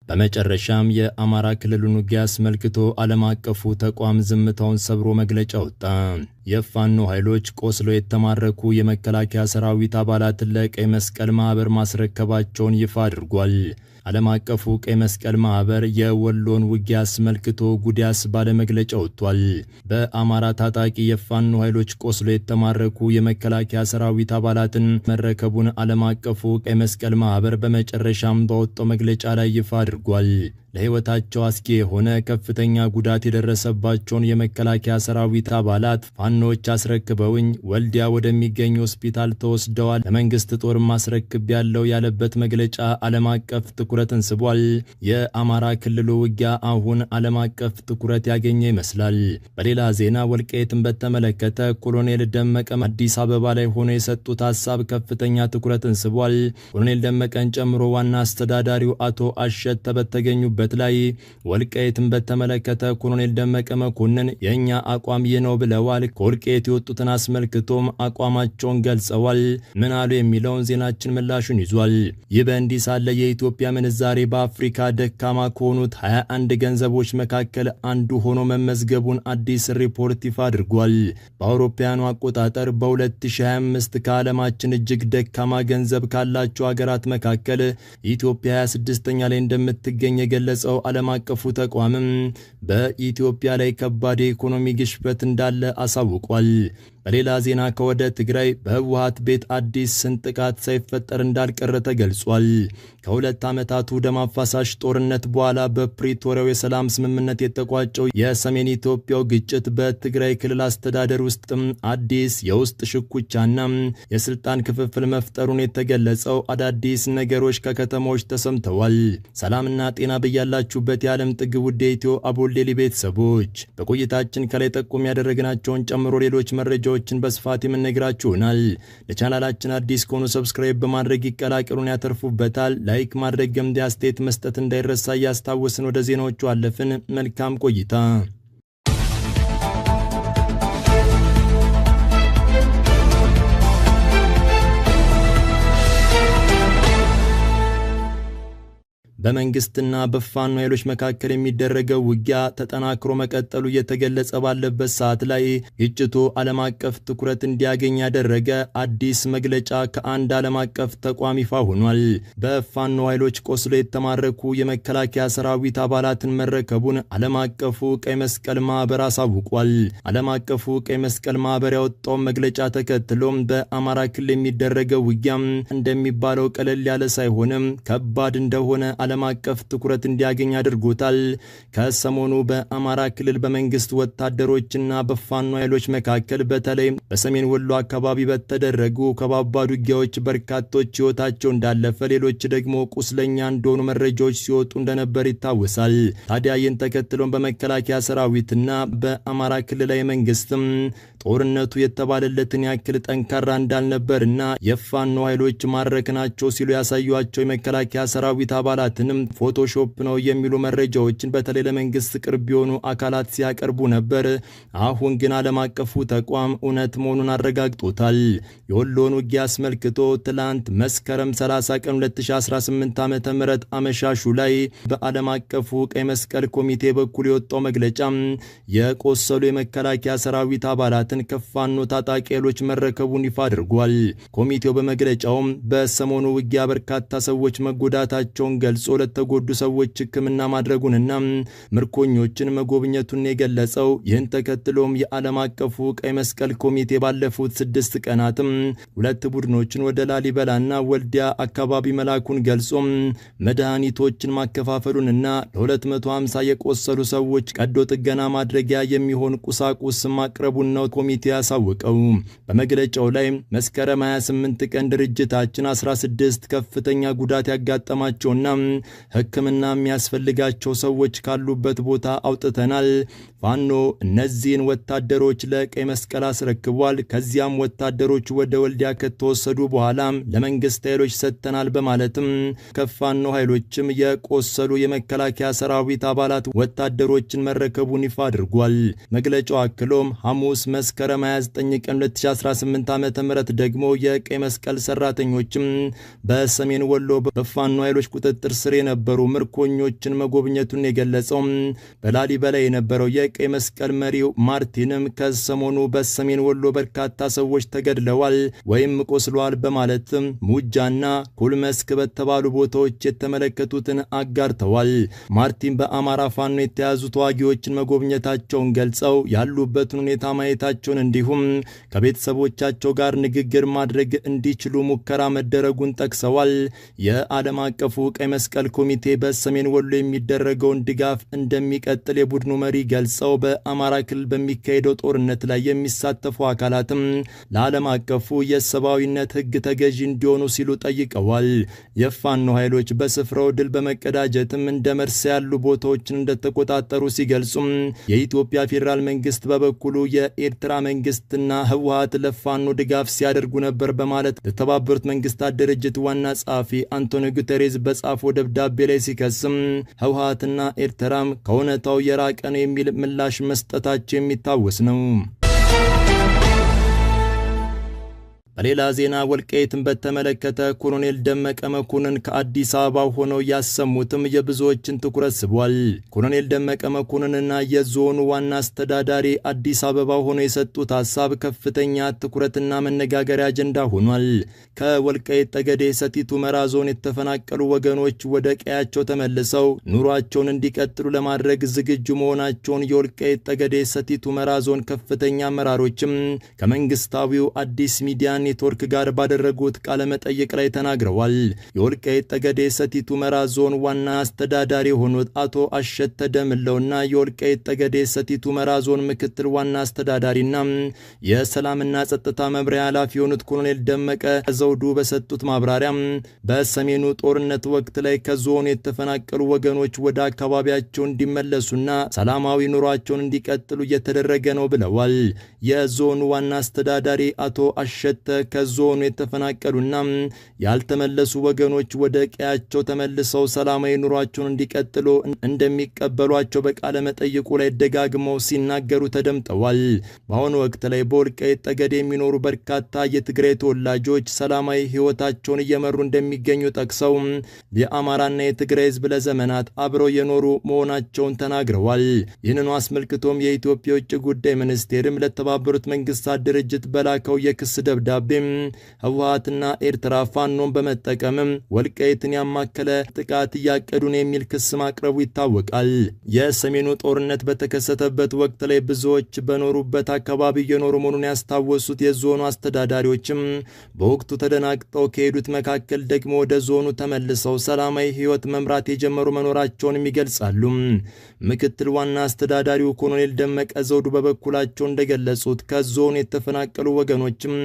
በመጨረሻም የአማራ ክልሉን ውጊያ አስመልክቶ ዓለም አቀፉ ተቋም ዝምታውን ሰብሮ መግለጫ ወጣ። የፋኖ ኃይሎች ቆስለው የተማረኩ የመከላከያ ሰራዊት አባላትን ለቀይ መስቀል ማህበር ማስረከባቸውን ይፋ አድርጓል። ዓለም አቀፉ ቀይ መስቀል ማህበር የወሎን ውጊያ አስመልክቶ ጉዳያስ ባለ መግለጫ ወጥቷል። በአማራ ታጣቂ የፋኖ ኃይሎች ቆስሎ የተማረኩ የመከላከያ ሰራዊት አባላትን መረከቡን ዓለም አቀፉ ቀይ መስቀል ማህበር በመጨረሻም ባወጣው መግለጫ ላይ ይፋ አድርጓል። ለህይወታቸው አስጊ የሆነ ከፍተኛ ጉዳት የደረሰባቸውን የመከላከያ ሰራዊት አባላት ፋኖች አስረክበውኝ ወልዲያ ወደሚገኝ ሆስፒታል ተወስደዋል፣ ለመንግስት ጦር ማስረክብ ያለው ያለበት መግለጫ ዓለም አቀፍ ትኩረትን ስቧል። የአማራ ክልሉ ውጊያ አሁን ዓለም አቀፍ ትኩረት ያገኘ ይመስላል። በሌላ ዜና ወልቃይትን በተመለከተ ኮሎኔል ደመቀ አዲስ አበባ ላይ ሆኖ የሰጡት ሀሳብ ከፍተኛ ትኩረትን ስቧል። ኮሎኔል ደመቀን ጨምሮ ዋና አስተዳዳሪው አቶ አሸተ በተገኙበት ላይ ወልቃይትን በተመለከተ ኮሎኔል ደመቀ መኮንን የኛ አቋም ይህ ነው ብለዋል። ከወልቃይት የወጡትን አስመልክቶም አቋማቸውን ገልጸዋል። ምን አሉ የሚለውን ዜናችን ምላሹን ይዟል። ይህ በእንዲህ ሳለ የኢትዮጵያ ምንዛሬ በአፍሪካ ደካማ ከሆኑት 21 ገንዘቦች መካከል አንዱ ሆኖ መመዝገቡን አዲስ ሪፖርት ይፋ አድርጓል። በአውሮፓውያኑ አቆጣጠር በ2025 ከዓለማችን እጅግ ደካማ ገንዘብ ካላቸው ሀገራት መካከል ኢትዮጵያ 26ኛ ላይ እንደምትገኝ የገለጸው ዓለም አቀፉ ተቋምም በኢትዮጵያ ላይ ከባድ የኢኮኖሚ ግሽበት እንዳለ አሳውቋል። በሌላ ዜና ከወደ ትግራይ በህወሓት ቤት አዲስ ስንጥቃት ሳይፈጠር እንዳልቀረ ተገልጿል። ከሁለት ዓመታቱ ደም አፋሳሽ ጦርነት በኋላ በፕሪቶሪያው የሰላም ስምምነት የተቋጨው የሰሜን ኢትዮጵያው ግጭት በትግራይ ክልል አስተዳደር ውስጥም አዲስ የውስጥ ሽኩቻና የስልጣን ክፍፍል መፍጠሩን የተገለጸው አዳዲስ ነገሮች ከከተሞች ተሰምተዋል። ሰላምና ጤና በያላችሁበት የዓለም ጥግ ውድ የኢትዮ አቦል ዴሊ ቤተሰቦች፣ በቆይታችን ከላይ ጠቆም ያደረግናቸውን ጨምሮ ሌሎች መረጃዎችን በስፋት የምንነግራችሁ ይሆናል። ለቻናላችን አዲስ ከሆኑ subscribe በማድረግ ይቀላቀሉን፣ ያተርፉበታል። Like ማድረግ፣ ገምዲ አስተያየት መስጠት እንዳይረሳ እያስታወስን ወደ ዜናዎቹ አለፍን። መልካም ቆይታ። በመንግስትና በፋኖ ኃይሎች መካከል የሚደረገው ውጊያ ተጠናክሮ መቀጠሉ እየተገለጸ ባለበት ሰዓት ላይ ግጭቱ ዓለም አቀፍ ትኩረት እንዲያገኝ ያደረገ አዲስ መግለጫ ከአንድ ዓለም አቀፍ ተቋም ይፋ ሆኗል። በፋኖ ኃይሎች ቆስሎ የተማረኩ የመከላከያ ሰራዊት አባላትን መረከቡን ዓለም አቀፉ ቀይ መስቀል ማህበር አሳውቋል። ዓለም አቀፉ ቀይ መስቀል ማህበር ያወጣውን መግለጫ ተከትሎም በአማራ ክልል የሚደረገው ውጊያ እንደሚባለው ቀለል ያለ ሳይሆንም ከባድ እንደሆነ ዓለም አቀፍ ትኩረት እንዲያገኝ አድርጎታል። ከሰሞኑ በአማራ ክልል በመንግስት ወታደሮችና በፋኖ ኃይሎች መካከል በተለይ በሰሜን ወሎ አካባቢ በተደረጉ ከባባድ ውጊያዎች በርካቶች ሕይወታቸው እንዳለፈ፣ ሌሎች ደግሞ ቁስለኛ እንደሆኑ መረጃዎች ሲወጡ እንደነበር ይታወሳል። ታዲያ ይህን ተከትሎም በመከላከያ ሰራዊትና በአማራ ክልላዊ መንግስትም ጦርነቱ የተባለለትን ያክል ጠንካራ እንዳልነበርና የፋኖ ኃይሎች ማረክናቸው ሲሉ ያሳዩቸው የመከላከያ ሰራዊት አባላትንም Photoshop ነው የሚሉ መረጃዎችን በተለይ ለመንግስት ቅርብ የሆኑ አካላት ሲያቀርቡ ነበር። አሁን ግን ዓለም አቀፉ ተቋም እውነት መሆኑን አረጋግጦታል። የወሎን ውጊያ አስመልክቶ ትላንት መስከረም 30 ቀን 2018 ዓ.ም አመሻሹ ላይ በዓለም አቀፉ ቀይ መስቀል ኮሚቴ በኩል የወጣው መግለጫ የቆሰሉ የመከላከያ ሰራዊት አባላትን ከፋኖ ታጣቂ ኃይሎች መረከቡን ይፋ አድርጓል። ኮሚቴው በመግለጫውም በሰሞኑ ውጊያ በርካታ ሰዎች መጎዳታቸውን ገልጾ ለተጎዱ ሰዎች ሕክምና ማድረጉንና ምርኮኞችን መጎብኘቱን የገለጸው፣ ይህን ተከትሎም የዓለም አቀፉ ቀይ መስቀል ኮሚቴ ባለፉት 6 ቀናትም ሁለት ቡድኖችን ወደ ላሊበላና ወልዲያ አካባቢ መላኩን ገልጾ መድኃኒቶችን ማከፋፈሉንና ለ250 የቆሰሉ ሰዎች ቀዶ ጥገና ማድረጊያ የሚሆን ቁሳቁስ ማቅረቡን ነው ኮሚቴ ያሳወቀው። በመግለጫው ላይ መስከረም 28 ቀን ድርጅታችን 16 ከፍተኛ ጉዳት ያጋጠማቸውና ሕክምና የሚያስፈልጋቸው ሰዎች ካሉበት ቦታ አውጥተናል። ፋኖ እነዚህን ወታደሮች ለቀይ መስቀል አስረክቧል። ከዚያም ወታደሮች ወደ ወልዲያ ከተወሰዱ በኋላ ለመንግስት ኃይሎች ሰጥተናል በማለትም ከፋኖ ኃይሎችም የቆሰሉ የመከላከያ ሰራዊት አባላት ወታደሮችን መረከቡን ይፋ አድርጓል። መግለጫው አክሎም ሐሙስ መስከረም መስከረም 29 ቀን 2018 ዓ.ም ደግሞ የቀይ መስቀል ሰራተኞችም በሰሜን ወሎ በፋኖ ኃይሎች ቁጥጥር ስር የነበሩ ምርኮኞችን መጎብኘቱን የገለጸው በላሊበላ የነበረው የቀይ መስቀል መሪው ማርቲንም ከሰሞኑ በሰሜን ወሎ በርካታ ሰዎች ተገድለዋል ወይም ቆስለዋል በማለት ሙጃና ኩልመስክ በተባሉ ቦታዎች የተመለከቱትን አጋርተዋል። ማርቲን በአማራ ፋኖ የተያዙ ተዋጊዎችን መጎብኘታቸውን ገልጸው ያሉበትን ሁኔታ ማየታቸውን እንዲሁም ከቤተሰቦቻቸው ጋር ንግግር ማድረግ እንዲችሉ ሙከራ መደረጉን ጠቅሰዋል። የዓለም አቀፉ ቀይ መስቀል ኮሚቴ በሰሜን ወሎ የሚደረገውን ድጋፍ እንደሚቀጥል የቡድኑ መሪ ገልጸው በአማራ ክልል በሚካሄደው ጦርነት ላይ የሚሳተፉ አካላትም ለዓለም አቀፉ የሰብአዊነት ሕግ ተገዢ እንዲሆኑ ሲሉ ጠይቀዋል። የፋኖ ኃይሎች በስፍራው ድል በመቀዳጀትም እንደ መርሳ ያሉ ቦታዎችን እንደተቆጣጠሩ ሲገልጹም የኢትዮጵያ ፌዴራል መንግስት በበኩሉ የኤርትራ መንግስትና ህወሓት ለፋኖ ድጋፍ ሲያደርጉ ነበር በማለት ለተባበሩት መንግስታት ድርጅት ዋና ጸሐፊ አንቶኒዮ ጉተሬዝ በጻፈው ደብዳቤ ላይ ሲከስም ህወሓትና ኤርትራም ከእውነታው የራቀ ነው የሚል ምላሽ መስጠታቸው የሚታወስ ነው። በሌላ ዜና ወልቃይትን በተመለከተ ኮሎኔል ደመቀ መኮንን ከአዲስ አበባ ሆነው ያሰሙትም የብዙዎችን ትኩረት ስቧል። ኮሎኔል ደመቀ መኮንንና የዞኑ ዋና አስተዳዳሪ አዲስ አበባ ሆነው የሰጡት ሀሳብ ከፍተኛ ትኩረትና መነጋገሪያ አጀንዳ ሆኗል። ከወልቃይት ጠገዴ ሰቲት ሁመራ ዞን የተፈናቀሉ ወገኖች ወደ ቀያቸው ተመልሰው ኑሯቸውን እንዲቀጥሉ ለማድረግ ዝግጁ መሆናቸውን የወልቃይት ጠገዴ ሰቲት ሁመራ ዞን ከፍተኛ አመራሮችም ከመንግስታዊው አዲስ ሚዲያ ኔትወርክ ጋር ባደረጉት ቃለ መጠይቅ ላይ ተናግረዋል። የወልቃይት ጠገዴ ሰቲት ሁመራ ዞን ዋና አስተዳዳሪ የሆኑት አቶ አሸተ ደምለውና የወልቃይት ጠገዴ ሰቲት ሁመራ ዞን ምክትል ዋና አስተዳዳሪና የሰላምና ጸጥታ መምሪያ ኃላፊ የሆኑት ኮሎኔል ደመቀ ዘውዱ በሰጡት ማብራሪያ በሰሜኑ ጦርነት ወቅት ላይ ከዞኑ የተፈናቀሉ ወገኖች ወደ አካባቢያቸው እንዲመለሱና ሰላማዊ ኑሯቸውን እንዲቀጥሉ እየተደረገ ነው ብለዋል። የዞኑ ዋና አስተዳዳሪ አቶ አሸተ ከዞኑ የተፈናቀሉና ያልተመለሱ ወገኖች ወደ ቀያቸው ተመልሰው ሰላማዊ ኑሯቸውን እንዲቀጥሉ እንደሚቀበሏቸው በቃለ መጠይቁ ላይ ደጋግመው ሲናገሩ ተደምጠዋል። በአሁኑ ወቅት ላይ በወልቃይት ጠገዴ የሚኖሩ በርካታ የትግራይ ተወላጆች ሰላማዊ ሕይወታቸውን እየመሩ እንደሚገኙ ጠቅሰው የአማራና የትግራይ ሕዝብ ለዘመናት አብረው የኖሩ መሆናቸውን ተናግረዋል። ይህንኑ አስመልክቶም የኢትዮጵያ የውጭ ጉዳይ ሚኒስቴርም ለተባበሩት መንግስታት ድርጅት በላከው የክስ ደብዳቤ ህወሓትና ኤርትራ ፋኖን በመጠቀምም ወልቃይትን ያማከለ ጥቃት እያቀዱ ነው የሚል ክስ ማቅረቡ ይታወቃል። የሰሜኑ ጦርነት በተከሰተበት ወቅት ላይ ብዙዎች በኖሩበት አካባቢ እየኖሩ መሆኑን ያስታወሱት የዞኑ አስተዳዳሪዎችም በወቅቱ ተደናግጠው ከሄዱት መካከል ደግሞ ወደ ዞኑ ተመልሰው ሰላማዊ ህይወት መምራት የጀመሩ መኖራቸውንም ይገልጻሉ። ምክትል ዋና አስተዳዳሪው ኮሎኔል ደመቀ ዘውዱ በበኩላቸው እንደገለጹት ከዞኑ የተፈናቀሉ ወገኖችም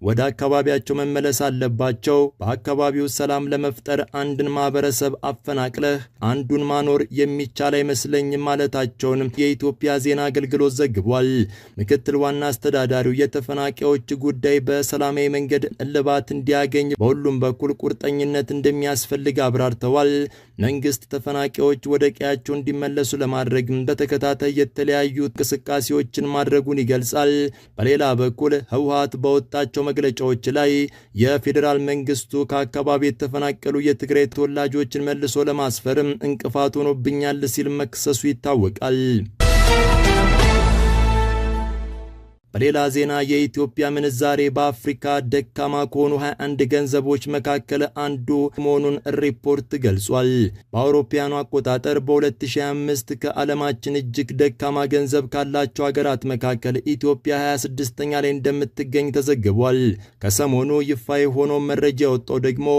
ወደ አካባቢያቸው መመለስ አለባቸው። በአካባቢው ሰላም ለመፍጠር አንድን ማህበረሰብ አፈናቅለህ አንዱን ማኖር የሚቻል አይመስለኝም ማለታቸውን የኢትዮጵያ ዜና አገልግሎት ዘግቧል። ምክትል ዋና አስተዳዳሪው የተፈናቃዮች ጉዳይ በሰላማዊ መንገድ እልባት እንዲያገኝ በሁሉም በኩል ቁርጠኝነት እንደሚያስፈልግ አብራርተዋል። መንግስት ተፈናቃዮች ወደ ቀያቸው እንዲመለሱ ለማድረግ በተከታታይ የተለያዩ እንቅስቃሴዎችን ማድረጉን ይገልጻል። በሌላ በኩል ህወሓት በወጣቸው መግለጫዎች ላይ የፌዴራል መንግስቱ ከአካባቢ የተፈናቀሉ የትግራይ ተወላጆችን መልሶ ለማስፈርም እንቅፋት ሆኖብኛል ሲል መክሰሱ ይታወቃል። በሌላ ዜና የኢትዮጵያ ምንዛሬ በአፍሪካ ደካማ ከሆኑ 21 ገንዘቦች መካከል አንዱ መሆኑን ሪፖርት ገልጿል። በአውሮፓውያኑ አቆጣጠር በ2025 ከዓለማችን እጅግ ደካማ ገንዘብ ካላቸው ሀገራት መካከል ኢትዮጵያ 26ኛ ላይ እንደምትገኝ ተዘግቧል። ከሰሞኑ ይፋ የሆነው መረጃ የወጣው ደግሞ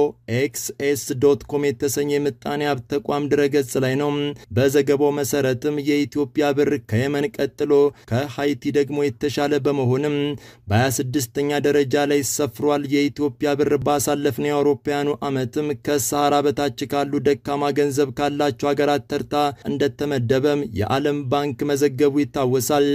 XS.com የተሰኘ የምጣኔ ሀብት ተቋም ድረገጽ ላይ ነው። በዘገባው መሰረትም የኢትዮጵያ ብር ከየመን ቀጥሎ ከሃይቲ ደግሞ የተሻለ በመሆንም በ26ኛ ደረጃ ላይ ሰፍሯል። የኢትዮጵያ ብር ባሳለፍነው የአውሮፓውያኑ ዓመትም ከሰሃራ በታች ካሉ ደካማ ገንዘብ ካላቸው ሀገራት ተርታ እንደተመደበም የዓለም ባንክ መዘገቡ ይታወሳል።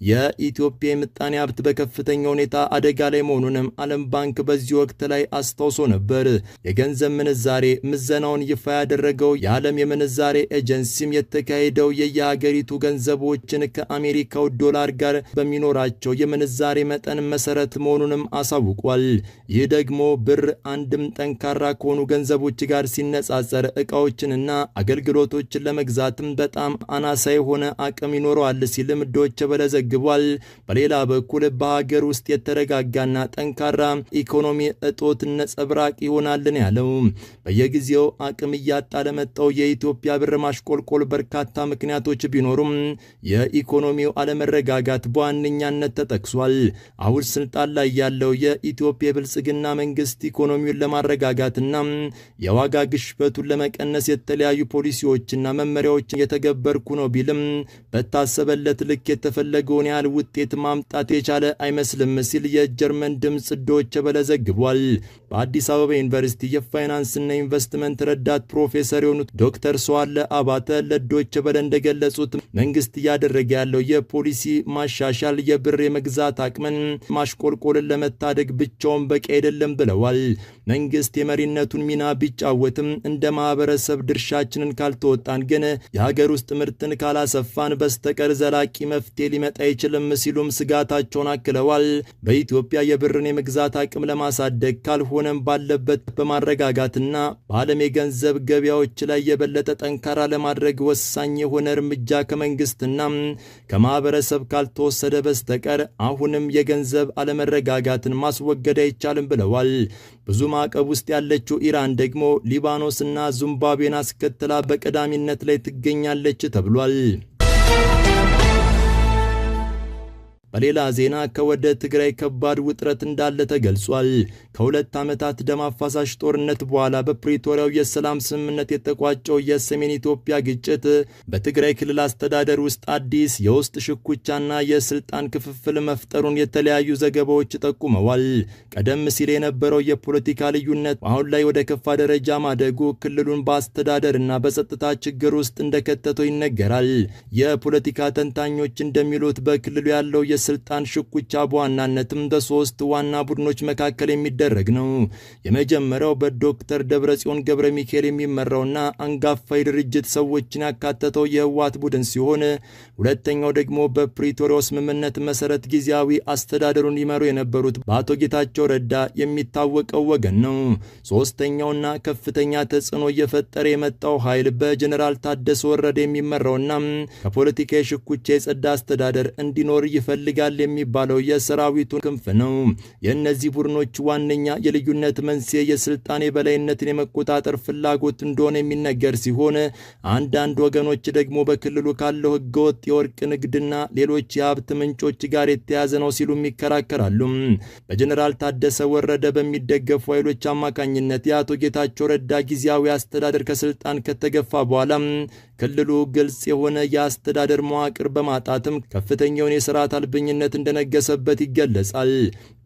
የኢትዮጵያ የምጣኔ ሀብት በከፍተኛ ሁኔታ አደጋ ላይ መሆኑንም ዓለም ባንክ በዚህ ወቅት ላይ አስታውሶ ነበር። የገንዘብ ምንዛሬ ምዘናውን ይፋ ያደረገው የዓለም የምንዛሬ ኤጀንሲም የተካሄደው የየሀገሪቱ ገንዘቦችን ከአሜሪካው ዶላር ጋር በሚኖራቸው የምንዛሬ መጠን መሰረት መሆኑንም አሳውቋል። ይህ ደግሞ ብር አንድም ጠንካራ ከሆኑ ገንዘቦች ጋር ሲነጻጸር እቃዎችንና አገልግሎቶችን ለመግዛትም በጣም አናሳ የሆነ አቅም ይኖረዋል ሲልም ዶይቼ ቬለ ዘግቧል። በሌላ በኩል በሀገር ውስጥ የተረጋጋና ጠንካራ ኢኮኖሚ እጦት ነጸብራቅ ይሆናል ያለው። በየጊዜው አቅም እያጣ ለመጣው የኢትዮጵያ ብር ማሽቆልቆል በርካታ ምክንያቶች ቢኖሩም የኢኮኖሚው አለመረጋጋት በዋነኛነት ተጠቅሷል። አሁን ስልጣን ላይ ያለው የኢትዮጵያ ብልጽግና መንግስት ኢኮኖሚውን ለማረጋጋትና የዋጋ ግሽበቱን ለመቀነስ የተለያዩ ፖሊሲዎችና መመሪያዎችን የተገበርኩ ነው ቢልም በታሰበለት ልክ የተፈለገውን ያህል ውጤት ማምጣት የቻለ አይመስልም ሲል የጀርመን ድምጽ ዶይቼ ቬለ ዘግቧል። በአዲስ አበባ ዩኒቨርሲቲ የፋይናንስና ኢንቨስትመንት ረዳት ፕሮፌሰር የሆኑት ዶክተር ሰዋለ አባተ ለዶይቼ ቬለ እንደገለጹት መንግስት እያደረገ ያለው የፖሊሲ ማሻሻል የብር የመግዛት አቅምን ማሽቆልቆልን ለመታደግ ብቻውን በቂ አይደለም ብለዋል። መንግስት የመሪነቱን ሚና ቢጫወትም እንደ ማህበረሰብ ድርሻችንን ካልተወጣን ግን የሀገር ውስጥ ምርትን ካላሰፋን በስተቀር ዘላቂ መፍትሄ ሊመጣ አይችልም ሲሉም ስጋታቸውን አክለዋል። በኢትዮጵያ የብርን የመግዛት አቅም ለማሳደግ ካልሆነም ባለበት በማረጋጋትና በዓለም የገንዘብ ገበያዎች ላይ የበለጠ ጠንካራ ለማድረግ ወሳኝ የሆነ እርምጃ ከመንግስትና ከማህበረሰብ ካልተወሰደ በስተቀር አሁንም የገንዘብ አለመረጋጋትን ማስወገድ አይቻልም ብለዋል። ብዙ ማዕቀብ ውስጥ ያለችው ኢራን ደግሞ ሊባኖስና ዚምባብዌን አስከትላ በቀዳሚነት ላይ ትገኛለች ተብሏል። በሌላ ዜና ከወደ ትግራይ ከባድ ውጥረት እንዳለ ተገልጿል። ከሁለት ዓመታት ደም አፋሳሽ ጦርነት በኋላ በፕሪቶሪያው የሰላም ስምምነት የተቋጨው የሰሜን ኢትዮጵያ ግጭት በትግራይ ክልል አስተዳደር ውስጥ አዲስ የውስጥ ሽኩቻና የስልጣን ክፍፍል መፍጠሩን የተለያዩ ዘገባዎች ጠቁመዋል። ቀደም ሲል የነበረው የፖለቲካ ልዩነት አሁን ላይ ወደ ከፋ ደረጃ ማደጉ ክልሉን በአስተዳደርና በጸጥታ ችግር ውስጥ እንደከተተው ይነገራል። የፖለቲካ ተንታኞች እንደሚሉት በክልሉ ያለው የስልጣን ሽኩቻ በዋናነትም በሶስት ዋና ቡድኖች መካከል የሚደረግ ነው። የመጀመሪያው በዶክተር ደብረጽዮን ገብረ ሚካኤል የሚመራውና አንጋፋ የድርጅት ሰዎችን ያካተተው የህወሓት ቡድን ሲሆን፣ ሁለተኛው ደግሞ በፕሪቶሪያው ስምምነት መሰረት ጊዜያዊ አስተዳደሩን ይመሩ የነበሩት በአቶ ጌታቸው ረዳ የሚታወቀው ወገን ነው። ሶስተኛውና ከፍተኛ ተጽዕኖ እየፈጠረ የመጣው ኃይል በጀኔራል ታደሰ ወረደ የሚመራውና ከፖለቲካ የሽኩቻ የጸዳ አስተዳደር እንዲኖር ይፈልጋል የሚባለው የሰራዊቱ ክንፍ ነው። የእነዚህ ቡድኖች ዋነኛ የልዩነት መንስኤ የስልጣን የበላይነትን የመቆጣጠር ፍላጎት እንደሆነ የሚነገር ሲሆን፣ አንዳንድ ወገኖች ደግሞ በክልሉ ካለው ህገወጥ የወርቅ ንግድና ሌሎች የሀብት ምንጮች ጋር የተያዘ ነው ሲሉም ይከራከራሉ። በጀኔራል ታደሰ ወረደ በሚደገፉ ኃይሎች አማካኝነት የአቶ ጌታቸው ረዳ ጊዜያዊ አስተዳደር ከስልጣን ከተገፋ በኋላ ክልሉ ግልጽ የሆነ የአስተዳደር መዋቅር በማጣትም ከፍተኛውን የስርዓት አልበኝነት እንደነገሰበት ይገለጻል።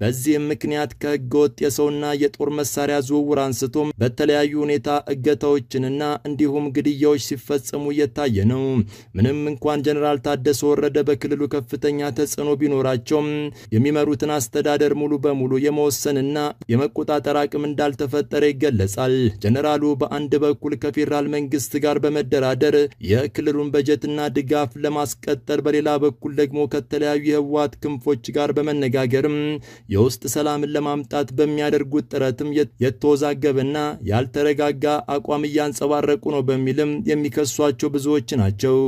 በዚህም ምክንያት ከህገወጥ የሰውና የጦር መሳሪያ ዝውውር አንስቶም በተለያዩ ሁኔታ እገታዎችንና እንዲሁም ግድያዎች ሲፈጸሙ እየታየ ነው። ምንም እንኳን ጀኔራል ታደሰ ወረደ በክልሉ ከፍተኛ ተጽዕኖ ቢኖራቸውም የሚመሩትን አስተዳደር ሙሉ በሙሉ የመወሰንና የመቆጣጠር አቅም እንዳልተፈጠረ ይገለጻል። ጀኔራሉ በአንድ በኩል ከፌዴራል መንግስት ጋር በመደራደር የክልሉን በጀትና ድጋፍ ለማስቀጠል፣ በሌላ በኩል ደግሞ ከተለያዩ የህወሓት ክንፎች ጋር በመነጋገርም የውስጥ ሰላምን ለማምጣት በሚያደርጉት ጥረትም የተወዛገበና ያልተረጋጋ አቋም እያንጸባረቁ ነው በሚልም የሚከሷቸው ብዙዎች ናቸው።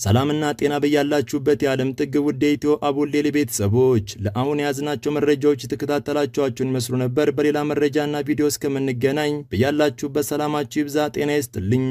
ሰላምና ጤና በያላችሁበት የዓለም ጥግ ውድ የኢትዮ አቦል ቤተሰቦች፣ ለአሁን የያዝናቸው መረጃዎች የተከታተላችኋቸውን ይመስሉ ነበር። በሌላ መረጃና ቪዲዮ እስከምንገናኝ በያላችሁበት ሰላማችሁ ይብዛ። ጤና ይስጥልኝ።